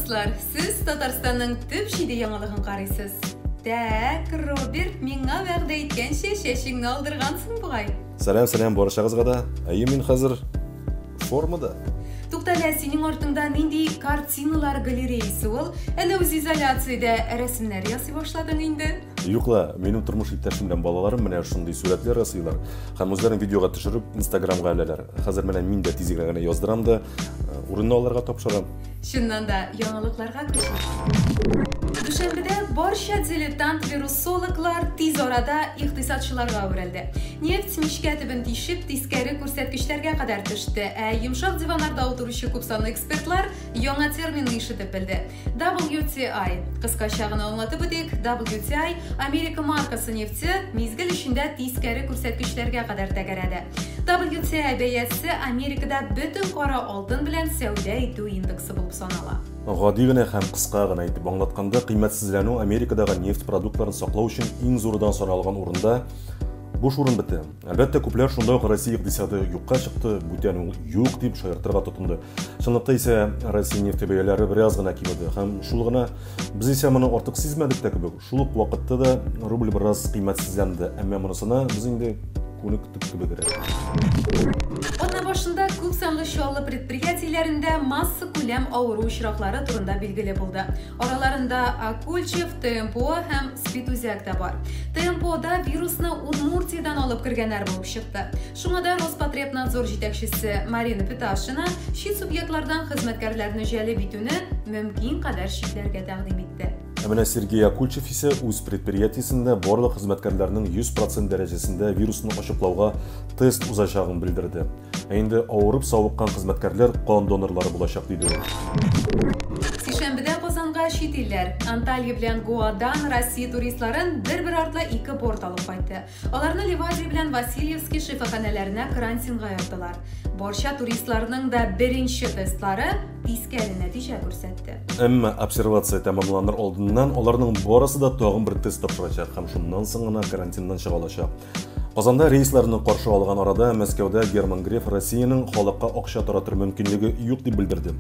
дуслар! Сез Татарстанның төп җиде яңалыгын карыйсыз. Тәк, Роберт, миңа вәгъдә иткәнчә, чәчеңне алдыргансың бугай. Сәлам, сәлам барчагызга да. Әйе, мин хәзер формада. Туктале, синең артыңда нинди картиналар галереясы ул? Әллә үзизоляциядә рәсемнәр ясый башладың инде? Юк ла, минем тормыш иптәшем белән балаларым менә шундый сурәтләр ясыйлар һәм үзләрен видеога төшереп Инстаграмга эләләр. Хәзер менә мин дә тиз генә яздырам да, э, урынны аларга тапшырам. Чыннан да, яңалыкларга күчик. Дүшәмбедә барча дилетант-вирусологлар тиз арада икътисадчыларга әверелде. Нефть мичкә төбен тишеп, тискәре күрсәткечләргә кадәр төште, ә йомшак диваннарда утыручы күпсанлы экспертлар яңа терминны ишетеп белде. WTI. Кыскача гына аңлатып үтик, WTI Америка маркасы нефте мизгел эчендә тискәре күрсәткечләргә кадәр тәгәрәде. WTI бәясе Америкада бөтен кара алтын белән сәүдә итү индексы булып санала. Гади генә һәм кыска гына итеп аңлатканда, кыйммәтсезләнү Америкадагы нефть продуктларын саклау өчен иң зурдан саналган урында буш урын бетә. Әлбәттә, күпләр шунда ук Россия икътисады юкка чыкты, бүтән ул юк дип шаяртырга тотынды. Чынлыкта исә Россия нефте бәяләре бераз гына кимеде һәм шул гына без исә моны артык сизмәдек тә кебек. Шул ук вакытта да рубль бераз кыйммәтсезләнде, әмма монысына без инде күнектек кебегрәк. Атна башында күп санлы Чаллы предприятиеләрендә массакүләм авыру очраклары турында билгеле булды. Араларында Акульчев, ТМПО һәм СПИД-үзәк тә бар. ТМПОда вирусны Удмуртиядән алып кергәннәр булып чыкты. Шуңа да Роспотребнадзор җитәкчесе Марина Петашина чит субъектлардан хезмәткәрләрне җәлеп итүне мөмкин кадәр чикләргә тәкъдим итте. Ә менә Сергей Акульчев исә үз предприятиесендә барлык хезмәткәрләрнең 100% дәрәҗәсендә вирусны ачыклауга тест узачагын белдерде. Ә инде авырып савыккан хезмәткәрләр кан донорлары булачак, диде ул. Сишәмбедә Казанга чит илләр, Анталья белән Гоадан Россия туристларын бер-бер артлы ике борт алып кайтты. Аларны Ливадия белән Васильевский шифаханәләренә карантинга яптылар. Барча туристларның да беренче тестлары тискәре нәтиҗә күрсәтте. Әмма обсервация тәмамланыр алдыннан аларның барысы да тагын бер тест тапшырачак һәм шуннан соң гына карантиннан чыга алачак. Казанда рейсларны каршы алган арада Мәскәүдә Герман Греф Россиянең халыкка акча таратыр мөмкинлеге юк дип белдерде.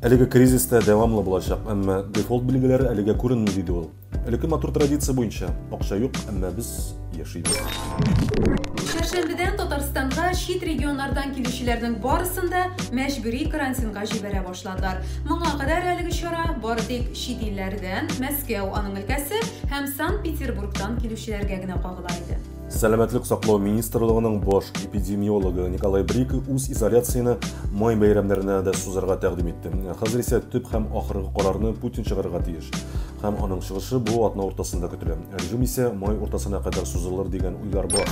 Әлеге кризис та дәвамлы булачак, әмма дефолт билгеләре әлегә күренми, диде ул. Элекке матур традиция буенча, акча юк, әмма без яшибез. Чәршәмбедән Татарстанга чит регионнардан килүчеләрнең барысын да мәҗбүри карантинга җибәрә башладылар. Моңа кадәр әлеге чара бары тик чит илләрдән, Мәскәү, аның өлкәсе һәм Санкт-Петербургтан килүчеләргә генә кагыла иде. Сәламәтлек саклау министрлыгының баш эпидемиологы Николай Брик үз изоляцияне май бәйрәмнәренә дә сузарга тәкъдим итте. Хәзер исә төп һәм ахыргы карарны Путин чыгарырга тиеш. Һәм аның чыгышы бу атна уртасында көтелә. Режим исә май уртасына кадәр сузылыр дигән уйлар бар.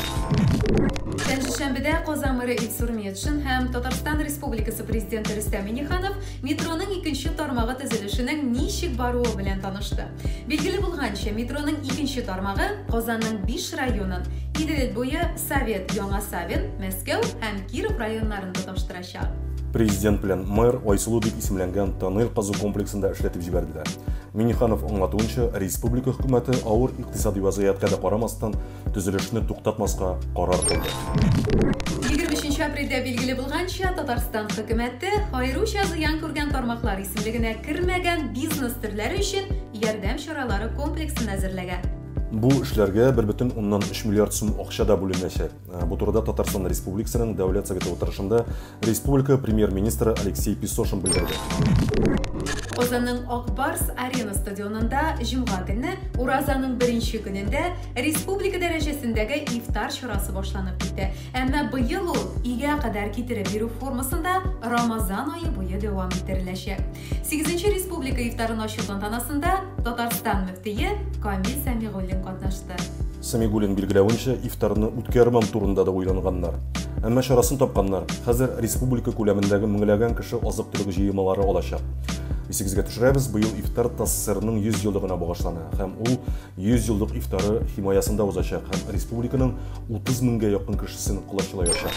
Пәнҗешәмбедә Казан мэры Илсур Метшин һәм Татарстан Республикасы Президенты Рөстәм Миңнеханов метроның икенче тармагы төзелешенең ничек баруы белән танышты. Билгеле булганча, метроның икенче тармагы Казанның биш районын, Идел буе, Совет, Яңа Савин, Мәскәү һәм Киров районнарын тоташтырачак. Президент белән мэр Айсылу дип исемләнгән тоннель казу комплексын да эшләтеп җибәрделәр. Миңнеханов аңлатуынча, республика хөкүмәте авыр икътисади вазгыятькә дә карамастан, төзелешне туктатмаска карар кылды. 23 апрельдә билгеле булганча, Татарстан хөкүмәте аеруча зыян күргән тармаклар исемлегенә кермәгән бизнес төрләре өчен ярдәм чаралары комплексын әзерләгән. Бу эшләргә 1,3 миллиард сум акча да бүленәчәк. Бу турыда Татарстан Республикасының Дәүләт Советы утырышында республика премьер-министры Алексей Песошин белдерде. Казанның Ак Барс Арена стадионында җомга көнне Уразаның беренче көнендә республика дәрәҗәсендәге ифтар чарасы башланып китте. Әмма быел ул өйгә кадәр китереп бирү формасында Рамазан ае буе дәвам иттереләчәк. Сигезенче республика ифтарын ачу тантанасында Татарстан мөфтие Камил Сәмигуллин катнашты. Сәмигуллин билгеләвенчә, ифтарны үткәрмәү турында да уйланганнар. Әмма чарасын тапканнар. Хәзер республика күләмендәге меңләгән кеше азык-төлек җыелмалары алачак. Исегезгә төшерәбез, быел ифтар ТАССРның 100 еллыгына багышлана һәм ул 100 еллык ифтары химаясында узачак һәм республиканың 30 меңгә якын кешесен колачлаячак.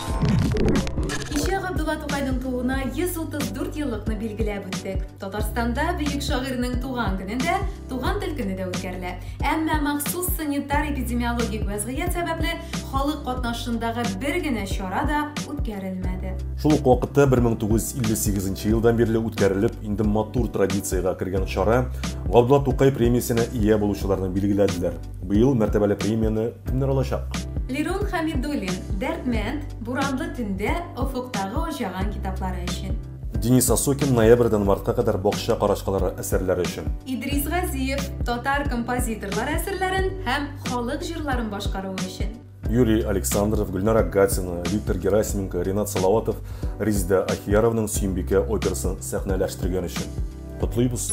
Кичә Габдулла Тукайның тууына 134 еллыкны билгеләп үттек. Татарстанда бөек шагыйрьнең туган көнендә Туган тел көне дә үткәрелә. Әмма махсус санитар-эпидемиологик вәзгыять сәбәпле, халык катнашындагы бер генә чара да үткәрелмәде. Шул ук вакытта 1958 елдан бирле үткәрелеп, инде матур традициягә кергән чара Габдулла Тукай премиясенә ия булучыларны билгеләделәр. Быел мәртәбәле премияне кемнәр алачак? Лирон Хәмидуллин, Дәрдмәнд, Буранлы төндә, Офыктагы аҗаган китаплары өчен. Денис Осокин ноябрьдән мартка кадәр Бакча карачкылары әсәрләре өчен. Идрис Газиев, татар композиторлар әсәрләрен һәм халык җырларын башкаруы өчен. Юрий Александров, Гөлнара Гатина, Виктор Герасименко, Ренат Салаватов Резеда Ахиярованың Сөембикә операсын сәхнәләштергән өчен. Котлыйбыз!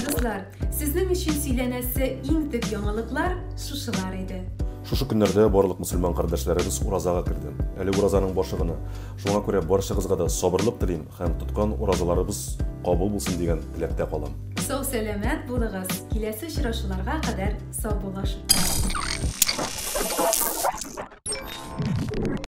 Дуслар, сезнең өчен сөйләнәсе иң төп яңалыклар шушылар иде. Шушы көннәрдә барлык мөселман кардәшләребез уразага керде. Әле уразаның башы гына. Шуңа күрә барчагызга да сабырлык телим һәм тоткан уразаларыбыз кабул булсын дигән теләктә калам. Сау-сәламәт булыгыз, киләсе очрашуларга кадәр саубуллашып калабыз.